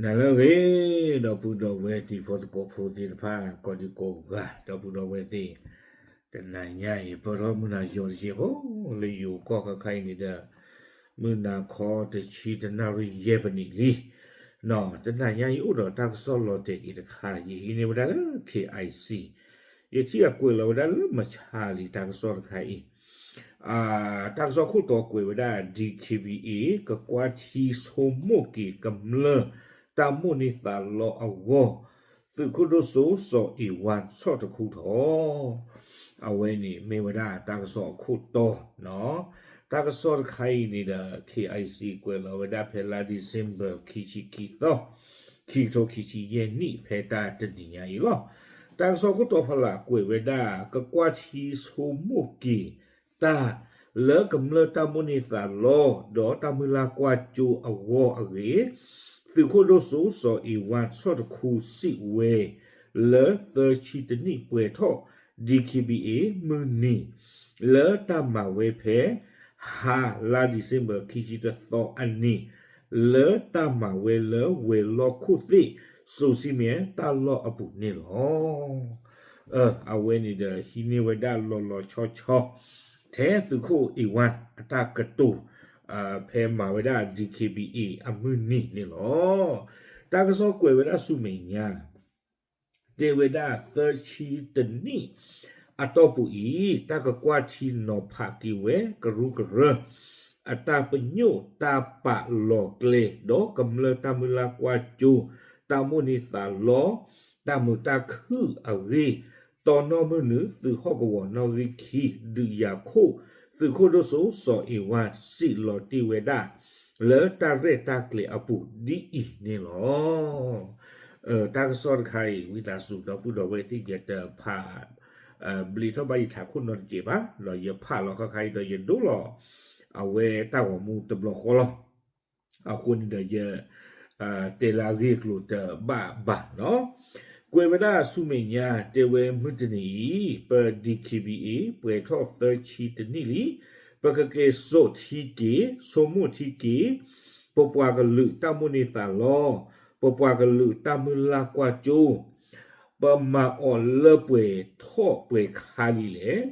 နၤလၢအဂ့ၤ ဒီပုၢ်ဒီဝဲၢ်တံၤဖိသကိးဖိသ့ၣ်တဖၣ် ကိးဒံကိးဂၤ ဒီပုၢ်ဒီဝဲၢ်သ့ၣ်, တနၤညါအံၤ ပၢၢ်ထီၣ်မုၢ်နၤယီၤတစဲးဖိ လၢယိၤကီၢ်ခါခါအံၤန့ၣ်ဒီး မုၢ်နၤခီတဆံတနၣ်ရံၣ်ယဲၢ်ပနံးလံ. တနၤညါအံၤအိၣ်ဒီးတၢ်ကစီၣ်လီၤတဲာ်က့ၤတခါ ယဟံးန့ၢ်ဝဲဒၣ်လၢ K I C ယထံၣ်အကွဲးလီၤဝဲဒၣ်လၢမုၢ်ဆါလံ တၢ်ကစီၣ်တခါအံၤ တၢ်ကစီၣ်ခိၣ်တီကွဲးဝဲဒၣ် D K B A ကကွၢ်ထံဆိကမိၣ်က့ၤကမျၢၢ်တၢ်မိၣ်န့ၢ်သးလီအဂီၢ် သုးခိၣ်ဒိၣ်စိစီၤအ့ဝါဆီၣ်တခူထီၣ်. အဝဲန့ၣ်မ့ၢ်ဝဲဒၣ်တၢ်ကစီၣ်အခိၣ်တီ, တၢ်ကစီၣ်တခါအံၤန့ၣ်ဒီး K I C ကွဲးလီၤဝဲဒၣ်ဖဲလါ December ခံဆံခံသီ ခံကထိခံဆံယဲၢ်နံၣ် ဖဲတၢ်တနံၤညါအံၤလီၤ. တၢ်ကစီၣ်ခိၣ်တီဖီလာ်ကွဲးဝဲဒၣ် ကကွၢ်ထံဆိကမိၣ်က့ၤတၢ် လၢကမျၢၢ်တၢ်မိၣ်န့ၢ်သးလီ ဒီးတၢ်မုၢ်လၢ်ကွၢ်စိအဂီၢ်အဂ့ၢ်, သုးခိၣ်ဒိၣ်စိစီၤအ့ဝါဆီၣ်တခူစံးဝဲ လၢသၢဆံတနံၣ်ပှဲၤထီၣ် D K B A မုၢ်နံၤ လၢတၢ်မၤဝဲဖဲ ဟါလါ December ခံဆံတသီအနံၤ လၢတၢ်မၤဝဲလၢဝဲၤလီၢ်ခိၣ်သ့ၣ် စိၤဆံမဲတၢ်လီၢ်အပူၤန့ၣ်လီၤ. အဝဲန့ၣ်ဒီးဟံးန့ၢ်ဝဲဒၣ်လီၤလီၤဆီဆီ ထဲသုးခိၣ်အ့ဝါအတၢ်ကတိၤ ဖဲမၤဝဲဒၣ် D K B A အမုၢ်နံၤန့ၣ်လီၤ. တၢ်ကစီၣ်ကွဲးဝဲဒၣ်ဆူမဲာ်ညါ တဲဝဲဒၣ်သၢဆံတနံၣ်အတီၢ်ပူၤအံၤ တၢ်ကကွၢ်ထံနီၤဖးက့ၤဝဲကရူၢ်ကရၢ အတၢ်ပညိၣ်တၢ်ပာ်လီၤကျဲ ဒီးကမျၢၢ်တၢ်မုၢ်လၢ်ကွၢ်စိ တၢ်မိၣ်န့ၢ်သးလီ တၢ်မုာ်တၢ်ခုၣ်အဂ့ၢ်, တီနီၢ်မုၢ်နုာ် သုးဟီၣ်ကဝီၤနီၣ်ဂံၢ်ခံ ဒုးယၤခိၣ် သုးခိၣ်ဒိၣ်စိစီၤအ့ဝါစံးလီၤတ့ၢ်ဝဲဒၣ် လၢတၢ်ရဲၣ်တၢ်ကျဲၤအပူၤဒ်အံၤန့ၣ်လီၤ. တၢ်ကစီၣ်တခါအံၤ ဝံသးစူၤ ဒီပုၢ်ဒီဝဲၢ်သ့ၣ် ယတဖး ဘျ့ထီၣ်ဘၣ်ယထးခိၣ်နီတစဲးဘၣ်, ဒီးယဖးလီၤခါခါအံၤဒီးယဒိလီၤ အဝဲတၢ်ဂီၤမူတဘျီဃီလီၤ. အဃိန့ၣ်ဒီးယ တဲလၢအဂ့ၢ်အကျိၤတဘၣ်ဘၣ်နီၤ. ကွဲးဝဲဒၣ်ဆူမဲာ်ညါ တဲဝဲမုၢ်တနံၤအံၤ ပ D K B A ပှဲၤထီၣ်သၢဆံတနံၣ်လံ. ပကကဲၤစိာ်ထံက့ၤ ဆိကမိၣ်ထံက့ၤ ပပှၤကလုာ်တၢ်မိၣ်န့ၢ်သးလီ, ပပှၤကလုာ်တၢ်မုၢ်လၢ်ကွၢ်စိ ပမၤအီၤလၢပှဲၤထီၣ်ပှဲၤခါလံလဲၣ်.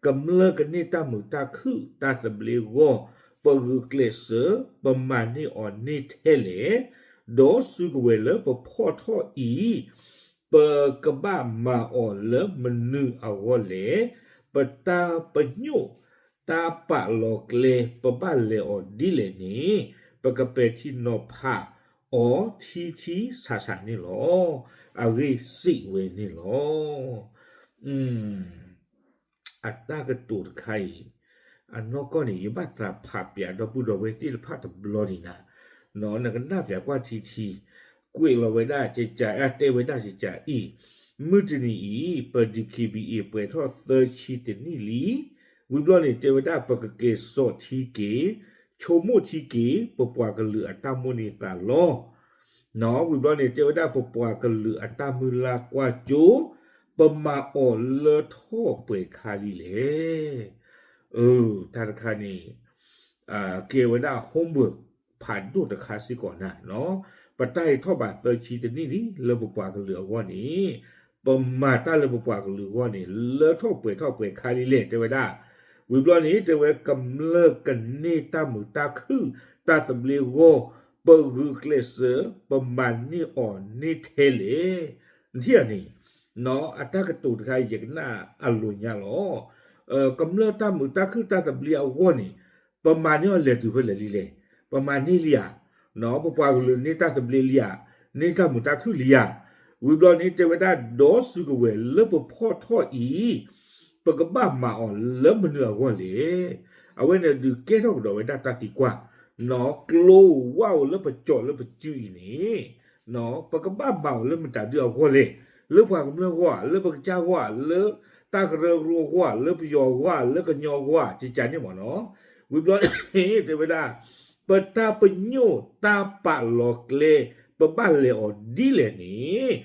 ကမျၢၢ်ကန့ၢ်တၢ်မုာ်တၢ်ခုၣ်တၢ်သဘျ့အဂီၢ် ပဂုာ်ကျဲးစၢး ပမၤန့ၢ်အီၤန့ၢ်ထဲလဲၣ်. ဒီးစုကဝဲၤလၢပဖီၣ်ထီၣ်အံၤ ပကဘၣ်မၤအီၤလၢမနုၤအဂီၢ်လဲၣ်. ပတၢ်ပညိၣ်တၢ်ပာ်လီၤကျဲ ပဘၣ်လဲၤအီၤဒ်လဲၣ်န့ၣ် ပကပဲာ်ထံနီၤဖးအီၤထံထံဆးဆးန့ၣ်လီၤ. အဂ့ၢ်စံးဝဲန့ၣ်လီၤ. အတၢ်ကတိၤတခါအံၤ အနီၢ်ကီၢ်န့ၣ် ယဘၣ်သးဖးပၠးဒီပုၢ်ဒီဝဲၢ်သ့ၣ်တဖၣ်တဘျီန့ၣ်နၤ, နကနၣ်ပၠးကွၢ်ထံထံ, ကွဲးလီၤဝဲဒၣ်ကကး တဲဝဲဒၣ်ကကအံၤ, မုၢ်တနံၤအံၤ ပ D K B A ပှဲၤထီၣ်သၢဆံတနံၣ်လံ. ဝံၤဘျီန့ၣ် တဲဝဲဒၣ်ပကကဲၤစိာ်ထံက့ၤ, ဆိကမိၣ်ထံက့ၤ ပပှၤကလုာ်အတၢ်မိၣ်န့ၢ်သးလီ ဝံၤဘျီန့ၣ် တဲဝဲဒၣ်ပပှၤကလုာ်အတၢ်မုၢ်လၢ်ကွၢ်စိ ပမၤအီၤလၢထီၣ်ပှဲၤခါလံလဲၣ်. တၢ်တခါန့ၣ် ကဲဝဲဒၣ် homework ဖးဒိၣ်တခါစ့ၢ်ကီးနၤ, ပတၢ်အံၤထီၣ်ဘးသၢဆံတနံၣ်လံ လၢပပှၤကလုာ်အဂီၢ်န့ၣ်, ပမၤတၢ်လၢပပှၤကလုာ်အဂီၢ်န့ၣ် လၢထီၣ်ပှဲၤထီၣ်ပှဲၤခါလံလဲၣ် တဲဝဲဒၣ်. ဝံၤဘျီန့ၣ် တဲဝဲကမျၢၢ်ကန့ၢ်တၢ်မုာ်တၢ်ခုၣ်တၢ်သဘျ့အဂီၢ် ပဂုာ်ကျဲးစၢး ပမၤန့ၢ်အီၤန့ၢ်ထဲလဲၣ်. နထံၣ်ဧါန့ၣ်, အတၢ်ကတိၤတခါအံၤ ယကနၣ်အလိၤညါလီၤ. ကမျၢၢ်တၢ်မုာ်တၢ်ခုၣ်တၢ်သဘျ့အဂီၢ်န့ၣ် ပမၤန့ၢ်အီၤလဲၤတုၤဖဲလဲၣ်လံလဲၣ်. ပမၤန့ၢ်လံဧါ. ပပှၤကလုာ်န့ၢ်တၢ်သဘျ့လံဧါ, န့ၢ်တၢ်မုာ်တၢ်ခုၣ်လံဧါ. ဝံၤဘျီန့ၣ် တဲဝဲဒၣ်ဒီးစုကဝဲၤလၢပဖီၣ်ထီၣ်အံၤ ပကဘၣ်မၤအီၤလၢမနုၤအဂီၢ်လဲၣ်. အဝဲန့ၣ်ဒုးကဲထီၣ်ကဒီးဝဲဒၣ်တၢ်သံကွၢ်, ကျိဝဲအိၣ်လၢပကၠီၣ်လၢပစုအံၤန့ၣ်, ပကဘၣ်မၤအီၤလၢမတၤဒုအဂီၢ်လဲၣ်. လၢပှၤကမျၢၢ်အဂီၢ်ဧါ, လၢပကစၢ်အဂီၢ်ဧါ, လၢတၢ်ကရၢကရိအဂီၢ်ဧါ, လၢပယီၤအဂီၢ်ဧါ, လၢကညီအဂီၢ်ဧါ, ကကန့ၣ်မ့ၢ်နီၤ. ဝံၤဘျီန့ၣ် တဲဝဲဒၣ် ပတၢ်ပညိၣ်တၢ်ပာ်လီၤကျဲ ပဘၣ်လဲၤအီၤဒ်လဲၣ်န့ၣ်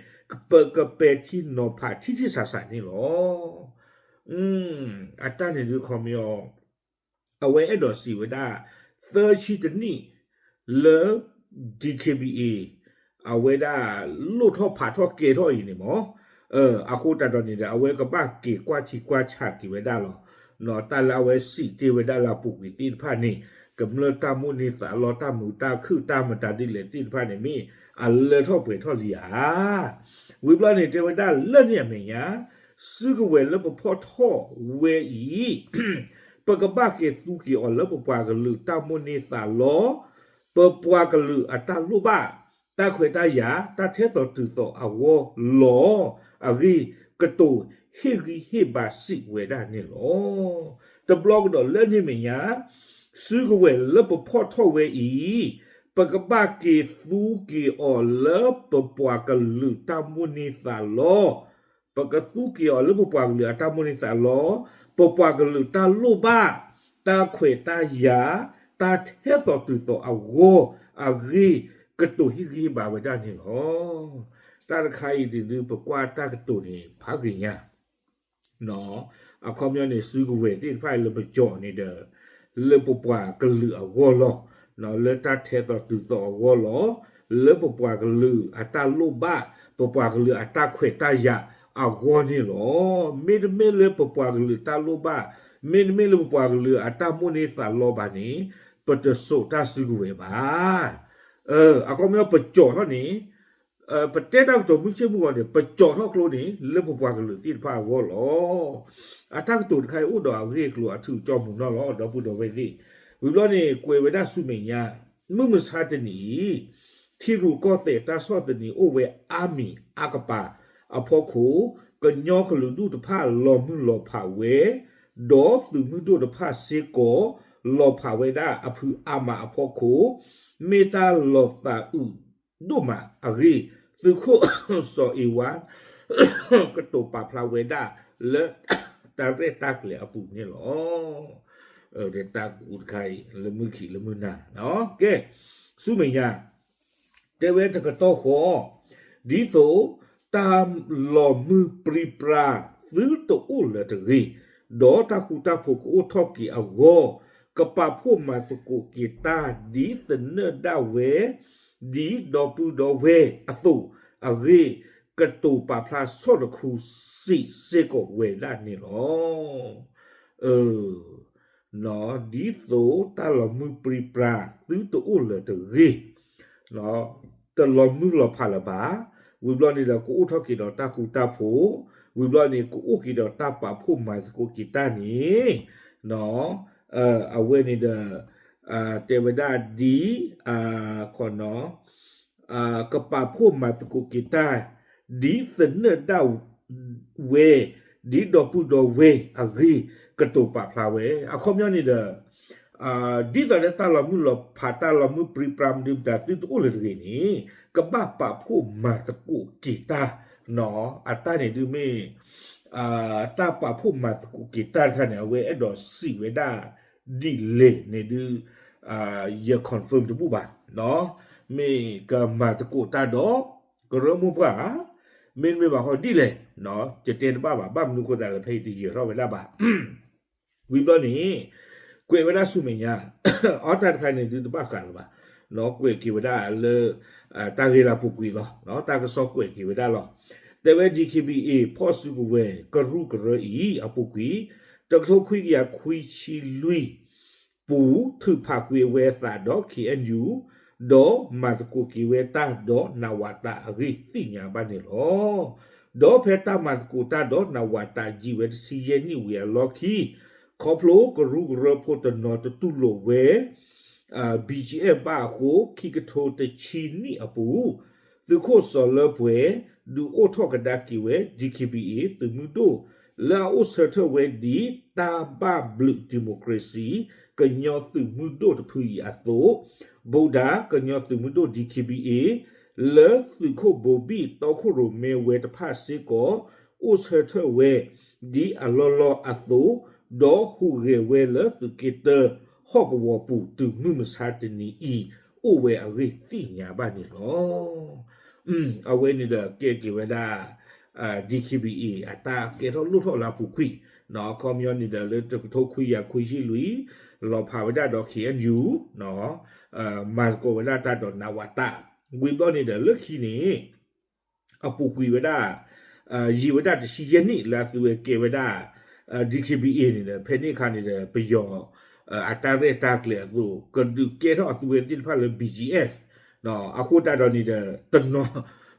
ပကပဲာ်ထံနီၤဖးထံထံဆးဆးန့ၣ်လီၤ. အတၢ်န့ၣ်ဒုးခီမ့ၢ်အီၤ, အဝဲအဲၣ်ဒိးစံးဝဲဒၣ် သၢဆံတနံၣ်လၢ D K B A အဝဲဒၣ်လိၣ်ထီၣ်ဖးထီၣ်ကဲထီၣ်အံၤန့ၣ်မ့ၢ် အဃိသတးဒီးန့ၣ်ဒီး အဝဲကဘၣ်က့ၤကွၢ်ထံကွၢ်ဆးက့ၤဝဲဒၣ်လီၤ. တၢ်လၢအဝဲစံးတ့ၢ်ဝဲဒၣ်လၢအပူၤကွံာ်သ့ၣ်တဖၣ်န့ၣ် ကမျၢၢ်တၢ်မိၣ်န့ၢ်သးလီ တၢ်မုာ်တၢ်ခုၣ် တၢ်မတၤဒ်လဲၣ်သ့ၣ်တဖၣ်န့ၣ် မ့ၢ်အလၢထီၣ်ပှဲၤထီၣ်လံဧါ. ဝံၤဘျီန့ၣ် တဲဝဲဒၣ်လၢန့ၣ်အမဲာ်ညါ စုကဝဲၤလၢပဖီၣ်ထီၣ်ဝဲအံၤ ပကဘၣ်က့ၤသူက့ၤအီၤလၢပပှၤကလုာ်တၢ်မိၣ်န့ၢ်သးလီ ပပှၤကလုာ်အတၢ်လိၣ်ဘၣ် တၢ်ခွဲးတၢ်ယာ် တၢ်ထဲသိးတုၤသိးအဂီၢ်လီၤ. အဂ့ၢ်ကတိၤဟ့ၣ်ဂံၢ်ဟ့ၣ်ဘါစံးဝဲဒၣ်န့ၣ်လီၤ. တဘျီကဒီးလၢန့ၣ်မဲာ်ညါ စုကဝဲၤလၢပဖီၣ်ထီၣ်ဝဲအံၤ ပကဘၣ်က့ၤသူက့ၤအီၤလၢပပှၤကလုာ်တၢ်မိၣ်န့ၢ်သးလီ ပကသူက့ၤအီၤလၢပပှၤကလုာ်အတၢ်မိၣ်န့ၢ်သးလီ, ပပှၤကလုာ်တၢ်လိၣ်ဘၣ်, တၢ်ခွဲးတၢ်ယာ်, တၢ်ထဲသိးတုၤသိးအဂီၢ်အဂ့ၢ် ကတိၤဟ့ၣ်ဂံၢ်ဟ့ၣ်ဘါဝဲဒၣ်န့ၣ်လီၤ. တၢ်တခါအံၤဒ်ဒုး ပကွၢ်တၢ်ကတိၤန့ၣ် ဖးဂ့ၤညါ အခီပညီန့ၣ် စုကဝဲၤသ့ၣ်တဖၣ်အံၤလၢပကၠီၣ်န့ၣ်ဒီး လၢပပှၤကလုာ်အဂီၢ်လီၤ. လၢတၢ်ထဲသိးတုၤသိးအဂီၢ်လီၤ. လၢပပှၤကလုာ်အတၢ်လိၣ်ဘၣ်, ပပှၤကလုာ်အတၢ်ခွဲးတၢ်ယာ်အဂီၢ်န့ၣ်လီၤ. မ့တမ့ၢ်လၢပပှၤကလုာ်တၢ်လိၣ်ဘၣ်, မ့တမ့ၢ်လၢပပှၤကလုာ်အတၢ်မိၣ်န့ၢ်သးလီဘၣ်န့ၣ် ပတစိာ်တၢ်စုကဝဲၤဘၣ်. အခီပညီပကၠီၣ်ထီၣ်န့ၣ် ပတဲတၢ်ကတိၤမုၢ်ဆ့ၣ်မုၢ်ဂီၤန့ၣ် ပကၠီၣ်ထီၣ်ကျိန့ၣ် လၢပပှၤကလုာ်သ့ၣ်တဖၣ်အဂီၢ်လီၤ. အတၢ်ကတိၤတခါအံၤအိၣ်ဒီးအဂ့ၢ်အကျိၤအထူးအကၠီမုၢ်နီၢ်လီၤ ဒီပုၢ်ဒီဝဲၢ်သ့ၣ်. ဝံၤဘျီန့ၣ် ကွဲးဝဲဒၣ်ဆူမဲာ်ညါ, မုၢ်မဆါတနံၤအံၤ ထံရူၢ်ကီၢ်သဲးတၢ်ဆီၣ်သနံးအိၣ်ဝဲအါမံၤအါကပၤအဖီခိၣ်, ကညီကလုာ်ဒူၣ်တဖၣ်လီၤမုၢ်လီၤဖးဝဲ, ဒီးသုးမုၢ်ဒိၣ်တဖၣ်စ့ၢ်ကီး လီၤဖးဝဲဒၣ်အဖုအါမးအဖီခိၣ်, မ့ၢ်တၢ်လီၤသးအုးဒိၣ်မးအဂ့ၢ်, သုးခိၣ်စီၤအ့ဝါ ကတိၤပာ်ဖျါဝဲဒၣ်လၢတၢ်ရဲၣ်တၢ်ကျဲၤအပူၤန့ၣ်လီၤ. တၢ်ကူတခါအံၤ လၢမုၢ်ခံလၢမုၢ်နၤ, ကဲ, ဆူမဲာ်ညါ တဲဝဲတကတီၢ်ဃီ, ဒ်သိးတၢ်လီၤမုၢ်ပြံပြါသုတအိၣ်လၢၤတဂ့ၤ, ဒီးတၢ်ဃူတၢ်ဖိးကအိၣ်ထီၣ်က့ၤအဂီၢ်, ကပာ်ဖှိၣ်မၤသကိးက့ၤတၢ်ဒ်သနၢၣ်ဒၣ်ဝဲ, ဒ်ဒီပုၢ်ဒီဝဲၢ်အသိးအဂ့ၢ်, ကတိၤပာ်ဖျါဆီၣ်တခူစံးစ့ၢ်ကီးဝဲဒၣ်န့ၣ်လီၤ. ဒ်သိးတၢ်လီၤမုၢ်ပြံပြါသုတအိၣ်လၢၤတဂ့ၤ, တလီၤမုၢ်လီၤဖးလၢၤဘၣ်. ဝံၤဘျီန့ၣ်ဒီး ကအိၣ်ထီၣ်က့ၤဒီးတၢ်ဃူတၢ်ဖိး, ဝံၤဘျီန့ၣ် ကအိၣ်က့ၤဒီးတၢ်ပာ်ဖှိၣ်မၤသကိးက့ၤတၢ်န့ၣ်, အဝဲန့ၣ်ဒီး တဲဝဲဒၣ်ဒ် ခီနီၤ ကပာ်ဖှိၣ်မၤသကိးက့ၤတၢ် ဒ်သနၢၣ်ဒၣ်ဝဲ, ဒ်ဒီပုၢ်ဒီဝဲၢ်အဂ့ၢ် ကတိၤပာ်ဖျါဝဲ. အခီပညီန့ၣ်ဒီး ဒ်သိးလၢတၢ်လီၤမုၢ်လီၤဖး တၢ်လီၤမုၢ်ပြံပြါမနုၤမတၤသုတအိၣ်လၢၤတဂ့ၤန့ၣ် ကဘၣ်ပာ်ဖှိၣ်မၤသကိးက့ၤတၢ်, အတၢ်န့ၣ်ဒုးမ့ၢ် တၢ်ပာ်ဖှိၣ်မၤသကိးက့ၤတၢ်တခါန့ၣ် အဝဲအဲၣ်ဒိးစံးဝဲဒၣ်ဒ်လဲၣ်န့ၣ်ဒုး ယ confirm တဘူၣ်ဘၣ်, မ့ၢ်ကမၤသကိးတၢ်ဒီး ကရၢမိၢ်ပှၢ်ဧါ, မ့တမ့ၢ်ဘၣ်ဃီဒ်လဲၣ်, ယတဲတဘၣ်ဘၣ်, ဘၣ်မနုၤဃိသတးလဲၣ် ဖဲအံၤတယၢၤထီၣ်ဝဲဒၣ်ဘၣ်. ဝံၤဘျီန့ၣ် ကွဲးဝဲဒၣ်ဆူမဲာ်ညါ, အီတၢ်တခါန့ၣ်ဒုးတဘၣ်ဃးလၢၤဘၣ်, ကွဲးက့ၤဝဲဒၣ်လၢ တၢ်ဂ့ၢ်လၢအပူၤကွံာ်လီၤ, တၢ်ကစီၣ်ကွဲးက့ၤဝဲဒၣ်လီၤ. တဲဝဲ DKBA ဖီၣ်စုကဝဲၤကရူၢ်ကရၢအံၤအပူၤကွံာ် တကထိခွံကယၤခွံဆံလွံၢ် ပူၤ ထုးဖးကွံာ်ဝဲအသးဒီး KNU ဒီးမၤသကိးက့ၤဝဲတၢ်ဒီး နဝတ အဂ့ၢ်သ့ၣ်ညါဘၣ်န့ၣ်လီၤ. ဒီးဖဲတၢ်မၤသကိးတၢ်ဒီး နဝတ ယံာ်ဝဲတဆံယဲၢ်နံၣ်ဝံၤအလီၢ်ခံ ခီဖျိကရူၢ်ကရၢဖိတနီၤတတူၢ်လိာ်ဝဲ BGF ဘၣ်အဃိ ခံကထိတဆံနံၣ်အပူၤ သုးခိၣ်စီၤလၢပှဲၤ ဒုးအိၣ်ထီၣ်ကဒါက့ၤဝဲ DKBA သုးမုၢ်ဒိၣ် လၢအအိၣ်ဆၢထၢၣ်ဝဲဒ် တၢ်ဘၣ်ဘျုးဒံၣ်မိၣ်ခြ့စံ ကညီသုးမုၢ်ဒိၣ်တဖုအံၤအသိး, ဘိးဒၣ် ကညီသုးမုၢ်ဒိၣ် DKBA လၢသုးခိၣ်ဘိဘံၣ်တီခိၣ်ရိၣ်မဲဝဲတဖၣ်စ့ၢ်ကီး အိၣ်ဆၢထၢၣ်ဝဲ ဒ်အလီၢ်လီၢ်အသိး, ဒီးဟူးဂဲၤဝဲလၢသုးက့တၢ ဟီၣ်ကဝီၤပူၤ တုၤမုၢ်မဆါတနံၤအံၤ အိၣ်ဝဲအဂ့ၢ်သ့ၣ်ညါဘၣ်န့ၣ်လီၤ. အဝဲန့ၣ်ဒီးကဲက့ၤဝဲဒၣ် DKBA အတၢ်ကဲထီၣ်လိၣ်ထီၣ်လၢအပူၤကွံာ်, အခီပညီန့ၣ်ဒီးလၢတကထိခွံကယၤခွံဆံလွံၢ် လီၤဖးဝဲဒၣ်ဒီး KNU, မၤသကိးဝဲဒၣ်တၢ်ဒီး နဝတ ဝံၤဘျီန့ၣ်ဒီး လၢခံန့ၣ် အပူၤကွံာ်ဝဲဒၣ် ယံာ်ဝဲဒၣ်တဆံယဲၢ်နံၣ်လၢအသုဝဲကဲဝဲဒၣ် DKBA န့ၣ်ဒီး ဖဲန့ၣ်အခါန့ၣ်ဒီး ပယီၤ အတၢ်ရဲၣ်တၢ်ကျဲၤအသိး ကဒုးကဲထီၣ်အသုဝဲသ့ၣ်တဖၣ်လၢ BGF အဃိသတးဒီးန့ၣ်ဒီး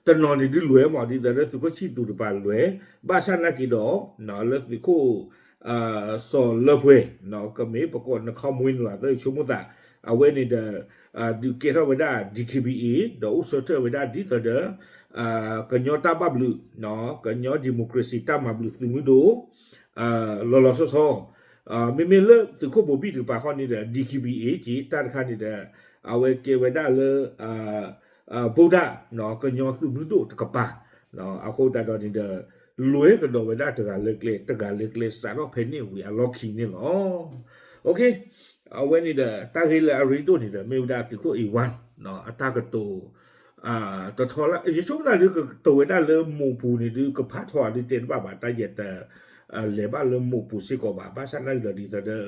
တနီၤန့ၣ်ဒုးလွဲၢ်မး ဒ်သိးလၢသုးခိၣ်ဆံၣ်သူးတပၤလွဲၢ် ဘၣ်ဆၣ်နာ်က့ဒီး လၢသုးခိၣ် စီၤလၢပှဲၤ ကမ့ၢ်ပကိးနခီမွ့န့ၣ်လီၤ သးဆိကမိၣ်သး အဝဲန့ၣ်ဒီး ဒုးကဲထီၣ်ဝဲဒၣ် DKBA ဒီးအိၣ်ဆၢထၢၣ်ဝဲဒၣ်ဒ်သိးဒီး ကညီတၢ်ဘၣ်ဘျုး ကညီ democracy တၢ်မၤဘျုးသုးမုၢ်ဒိၣ် လီၤလီၤဆီဆီ မ့မ့ၢ်လၢသုးခိၣ်ဘိဘံၣ်တကပၤဃီန့ၣ်ဒီး DKBA က့ၤတၢ်တခါန့ၣ်ဒီး အဝဲကဲဝဲဒၣ်လၢ ဗုဒ္ဓ ကညီသုးမုၢ်ဒိၣ်တကပၤ အဃိသတးဒီးန့ၣ်ဒီး လွဲၢ်ကဒီးဝဲဒၣ်တဂၤလၢကျဲ တဂၤလၢကျဲ စးထီၣ်ဖဲန့ၣ်ဝံၤအလီၢ်ခံန့ၣ်လီၤ. အဝဲန့ၣ်ဒီး တၢ်ဂ့ၢ်လၢအရ့ဒိၣ်န့ၣ်ဒီး မ့ၢ်ဝဲဒၣ်သုးခိၣ်အ့ဝါ အတၢ်ကတိၤ တထီလၢ ယဆိကမိၣ်ဒုးကတိၤဝဲဒၣ်လၢမိၢ်ပူၤန့ၣ်ဒုး ကဖးထီၣ်ဒုးတဲတဘၣ်ဘၣ် တၢ်ယဲတ လဲၤဘၣ်လၢမိၢ်ပူၤစ့ၢ်ကီးဘၣ် ဘၣ်ဆၣ်နာ်က့ဒီးဒ်သိးဒီး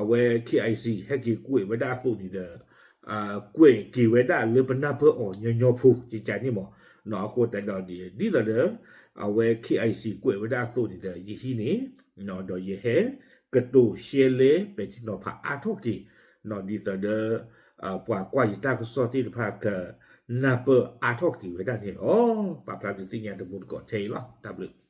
အဝဲ KIC ဟဲက့ၤကွဲးဝဲဒၣ်အသိးန့ၣ်ဒီး ကွဲးက့ၤဝဲဒၣ်လၢပနၢ်ပၢၢ်အီၤညီညီဖိ ယကန့ၣ်မး အဃိသတးဒီး ဒ်သိးဒီး အဝဲ KIC ကွဲးဝဲဒၣ်အသိးန့ၣ်ဒီး ယဟံးန့ၣ် ဒီးယဟဲကတိၤရှဲလဲပဲာ်ထံနီၤဖးအါထီၣ်က့ၤ ဒ်သိးဒီး ပှၤကွၢ်ယတၢ်ကစီၣ်သ့ၣ်တဖၣ်က နၢ်ပၢၢ်အါထီၣ်က့ၤဝဲဒၣ်န့ၣ်လီၤ. ပာ်ဖျါဒုးသ့ၣ်ညါတမူတကိးထဲအံၤလီၤ. တၢ်ဘျုး